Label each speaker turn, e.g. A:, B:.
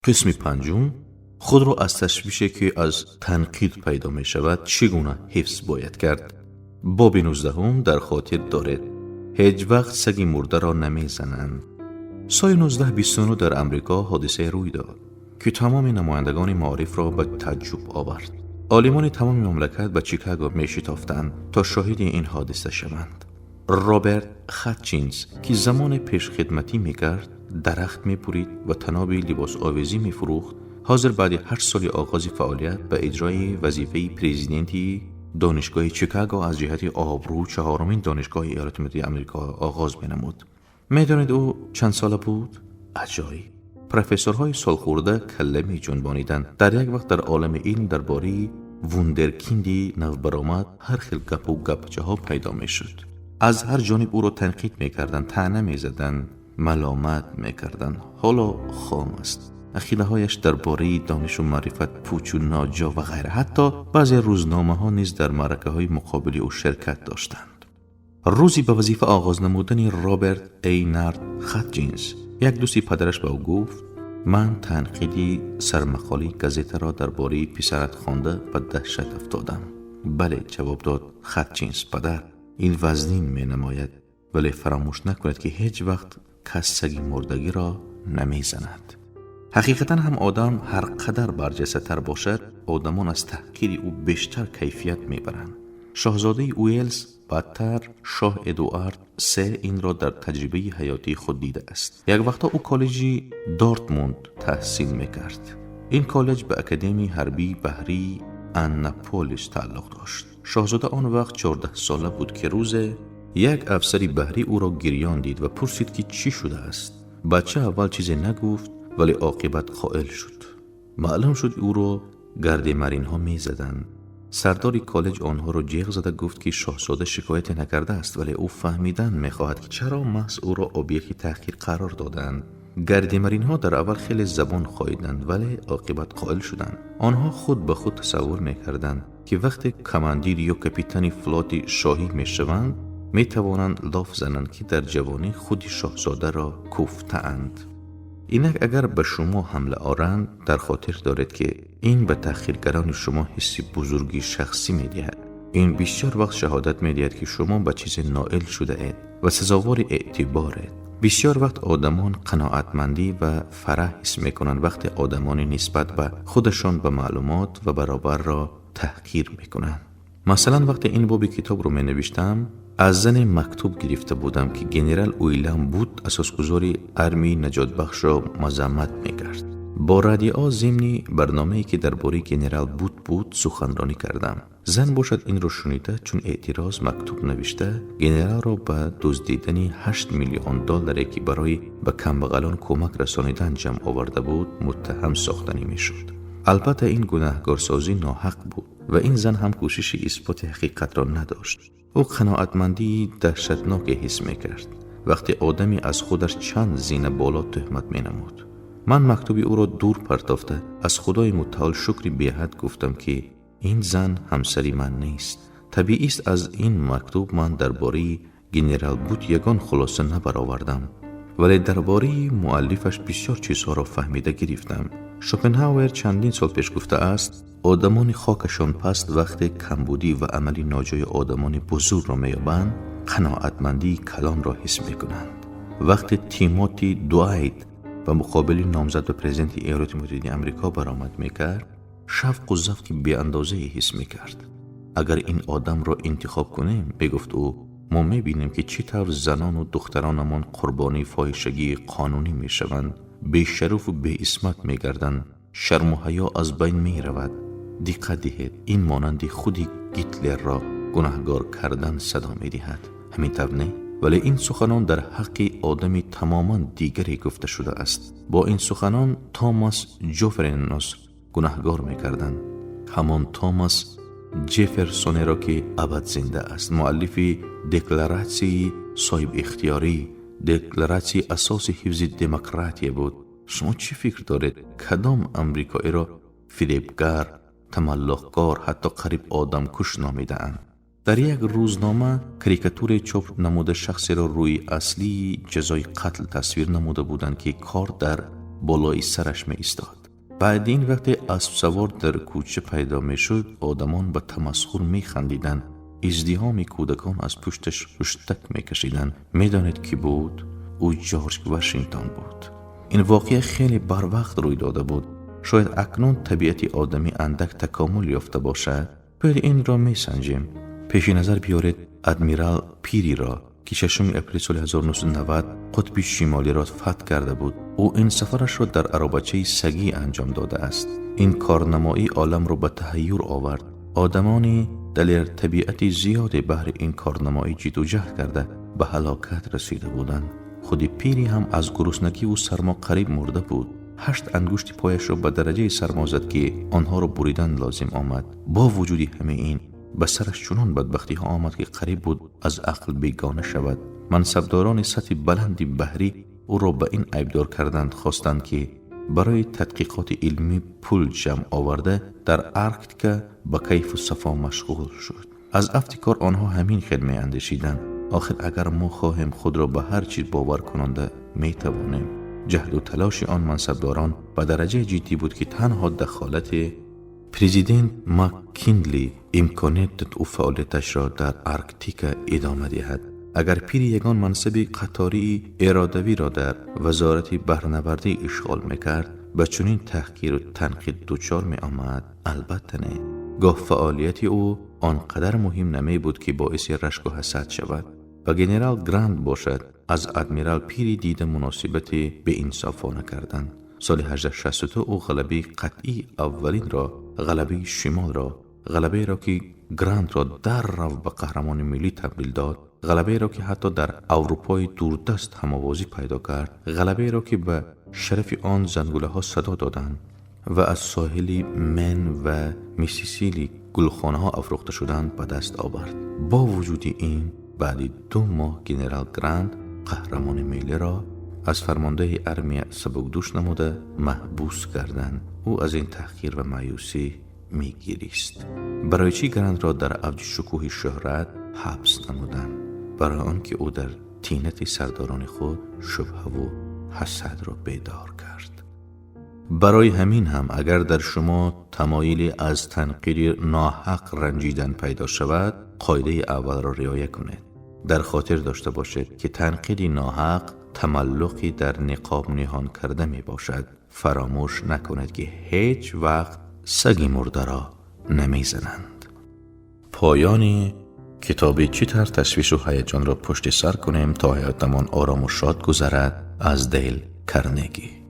A: Қисми панҷум: худро аз ташвише, ки аз танқид пайдо мешавад, чӣ гуна ҳифз бояд кард. Боби 19-ум. Дар хотир доред, ҳеҷ вақт саги мурдаро намезананд. Соли 1929 дар Амрико ҳодисае рӯй дод, ки тамоми намояндагони маорифро ба таъҷуб овард. Олимони тамоми мамлакат ба Чикаго мешитофтанд, то шоҳиди ин ҳодиса шаванд. Роберт Хатчинс, ки замоне пешхидматӣ мекард, дарахт мебурид ва таноби либосовезӣ мефурӯхт, ҳозир баъди 8 соли оғози фаъолият ба иҷрои вазифаи президенти Донишгоҳи Чикаго, аз ҷиҳати обрӯ чаҳорумин донишгоҳи Иёлоти Муттаҳидаи Амрико, оғоз менамуд. Медонед, ӯ чанд сола буд? Аҷоиб! Профессорҳои солхӯрда калла меҷунбониданд. Дар як вақт дар олами илм дар бораи вундеркинди навбаромад ҳар хел гапу гапчаҳо пайдо мешуд. Аз ҳар ҷониб ӯро танқид мекарданд, таъна мезаданд, маломат мекарданд: ҳоло хом аст, ақидаҳояш дар бораи донишу маърифат пучу ноҷо ва ғайра. Ҳатто баъзе рӯзномаҳо низ дар маъракаҳои муқобили ӯ ширкат доштанд. Рӯзи ба вазифа оғоз намудани Роберт Эйнард Хатчинс як дӯсти падараш ба ӯ гуфт: «Ман танқиди сармақолаи газетаро дар бораи писарат хонда, ба даҳшат афтодам». «Бале, – ҷавоб дод Хатчинс падар, – ин вазнин менамояд, вале фаромӯш накунед, ки ҳеҷ вақт кас саги мурдагиро намезанад». Ҳақиқатан ҳам, одам ҳар қадар барҷастатар бошад, одамон аз таҳқири ӯ бештар кайфият мебаранд. Шоҳзодаи Уэлс, баъдтар шоҳ Эдуард Се, инро дар таҷрибаи ҳаётии худ дидааст. Як вақтҳо ӯ коллеҷи Дортмунд таҳсил мекард. Ин коллеҷ ба Академияи ҳарбии баҳрии Аннаполис тааллуқ дошт. Шоҳзода он вақт 14-сола буд, ки рӯзе як афсари баҳрӣ ӯро гирён дид ва пурсид, ки чӣ шудааст. Бача аввал чизе нагуфт, вале оқибат қоил шуд. Маълум шуд, ӯро гардемаринҳо мезаданд. Сардори коллеҷ онҳоро ҷеғ зада гуфт, ки шоҳзода шикояте накардааст, вале ӯ фаҳмидан мехоҳад, ки чаро маҳз ӯро объекти таҳқир қарор доданд. Гардемаринҳо дар аввал хеле забон хоиданд, вале оқибат қоил шуданд. Онҳо худ ба худ тасаввур мекарданд, ки вақте командир ё капитани флоти шоҳӣ мешаванд, метавонанд лоф зананд, ки дар ҷавонӣ худи шоҳзодаро кӯфтаанд. Инак, агар ба шумо ҳамла оранд, дар хотир доред, ки ин ба таҳқиргарони шумо ҳисси бузургии шахсӣ медиҳад. Ин бисёр вақт шаҳодат медиҳад, ки шумо ба чизе ноил шудаед ва сазовори эътиборед. Бисёр вақт одамон қаноатмандӣ ва фараҳ ҳис мекунанд, вақте одамони нисбат ба худашон ба маълумот ва баробарро таҳқир мекунанд. Масалан, вақте ин боби китобро менавиштам, аз зане мактуб гирифта будам, ки генерал Уилям Бут, асосгузори армияи наҷотбахшро, мазаммат мекард. Бо радио зимни барномае, ки дар бораи генерал Бут буд, суханронӣ кардам. Зан бошад, инро шунида, чун эътироз мактуб навишта, генералро ба дуздидани 8 миллион долларе, ки барои ба камбағалон кӯмак расонидан ҷамъ оварда буд, муттаҳам сохтанӣ мешуд. Албатта, ин гунаҳгорсозӣ ноҳақ буд ва ин зан ҳам кӯшиши исботи ҳақиқатро надошт. Ӯ қаноатмандии даҳшатноке ҳис мекард, вақте одаме аз худаш чанд зина боло тӯҳмат менамуд. Ман мактуби ӯро дур партофта, аз Худои Мутаол шукри беҳад гуфтам, ки ин зан ҳамсари ман нест. Табиист, аз ин мактуб ман дар бораи генерал Бут ягон хулоса набаровардам, вале дар бораи муаллифаш бисёр чизҳоро фаҳмида гирифтам. Шопенҳауэр чандин сол пеш гуфтааст: «Одамони хокашон паст вақте камбудӣ ва амали ноҷои одамони бузургро меёбанд, қаноатмандии калонро ҳис мекунанд». Вақте Тимоти Дуайт ба муқобили номзад ба президенти Иёлоти Муттаҳидаи Амрико баромад мекард, шавқу завқи беандозае ҳис мекард. «Агар ин одамро интихоб кунем, – мегуфт ӯ, – мо мебинем, ки чӣ тавр занону духтаронамон қурбонии фоҳишагии қонунӣ мешаванд, бешарафу беисмат мегарданд, шарму ҳаё аз байн меравад». Диққат диҳед, ин монанди худи Гитлерро гунаҳгор кардан садо медиҳад, ҳамин тавр не? Вале ин суханон дар ҳаққи одами тамоман дигаре гуфта шудааст. Бо ин суханон Томас Ҷоференос гунаҳгор мекарданд, ҳамон Томас Ҷефферсонеро, ки абад зинда аст, муаллифи Декларатсияи соҳибихтиёрӣ, декларатсияи асоси ҳифзи демократия буд. Шумо чӣ фикр доред, кадом амрикоиро фиребгар, тамаллоқкор, ҳатто қариб одамкуш номидаанд? Дар як рӯзнома карикатуре чоп намуда, шахсеро рӯи аслии ҷазои қатл тасвир намуда буданд, ки кор дар болои сараш меистод. Баъди ин вақте аспсавор дар кӯча пайдо мешуд, одамон ба тамасхур механдиданд. Издиҳоми кӯдакон аз пушташ ҳуштак мекашиданд. Медонед, кӣ буд? Ӯ Ҷорҷ Вашингтон буд. Ин воқеа хеле барвақт рӯй дода буд. Шояд акнун табиати одамӣ андак такомул ёфта бошад. Биёед, инро месанҷем. Пеши назар биёред адмирал Пириро, ки 6 апрели соли 1990 қутби шимолиро фатҳ карда буд. Ӯ ин сафарашро дар аробачаи сагӣ анҷом додааст. Ин корнамоӣ оламро ба таҳайюр овард. Одамони далертабиати зиёде баҳри ин корнамоӣ ҷидду ҷаҳд карда, ба ҳалокат расида буданд. Худи Пири ҳам аз гуруснагиву сармо қариб мурда буд. Ҳашт ангушти пояшро ба дараҷаи сармо зад, ки онҳоро буридан лозим омад. Бо вуҷуди ҳамаи ин, ба сараш чунон бадбахтиҳо омад, ки қариб буд аз ақл бегона шавад. Мансабдорони сатҳи баланди баҳрӣ ӯро ба ин айбдор карданд хостанд, ки барои тадқиқоти илмӣ пул ҷамъ оварда, дар Арктика ба кайфу сафо машғул шуд. Аз афти кор онҳо ҳамин хел меандешиданд: охир агар мо хоҳем, худро ба ҳар чиз бовар кунонда метавонем. Ҷаҳду талоши он мансабдорон ба дараҷаи ҷиддӣ буд, ки танҳо дахолати президент Маккинли имконият дод ӯ фаъолияташро дар Арктика идома диҳад. Агар Пири ягон мансаби қатории иродавиро дар вазорати баҳрнавардӣ ишғол мекард, ба чунин таҳқиру танқид дучор меомад? Албатта, не. Гоҳ фаъолияти ӯ он қадар муҳим намебуд, ки боиси рашку ҳасад шавад. Ба генерал Грант бошад, аз адмирал Пири дида муносибати беинсофона карданд. Соли 1862 ӯ ғалабаи қатъии аввалинро, ғалабаи шимолро, ғалабаеро, ки Грантро даррав ба қаҳрамони миллӣ табдил дод, ғалабаеро, ки ҳатто дар Аврупои дурдаст ҳамовозӣ пайдо кард, ғалабаеро, ки ба шарафи он зангулаҳо садо доданд ва аз соҳили Мен ва Миссисили гулхонаҳо афрӯхта шуданд, ба даст овард. Бо вуҷуди ин, баъди 2 моҳ генерал Грант қаҳрамони миллиро аз фармондеҳи армия сабукдӯш намуда, маҳбус карданд. Ӯ аз ин таҳқир ва маъюсӣ мегирист. Барои чӣ Грантро дар авҷи шукӯҳи шӯҳрат ҳабс намуданд? Барои он ки ӯ дар тинати сардорони худ шубҳаву ҳасадро бедор кард. Барои ҳамин ҳам, агар дар шумо тамоили аз танқиди ноҳақ ранҷидан пайдо шавад, қоидаи аввалро риоя кунед. Дар хотир дошта бошед, ки танқиди ноҳақ тамаллуқи дар ниқоб ниҳон карда мебошад. Фаромӯш накунед, ки ҳеҷ вақт саги мурдаро намезананд. Поёни китоби «Чӣ тавр ташвишу ҳаяҷонро пушти сар кунем, то ҳаётамон орому шод гузарад» аз Дейл Карнеги.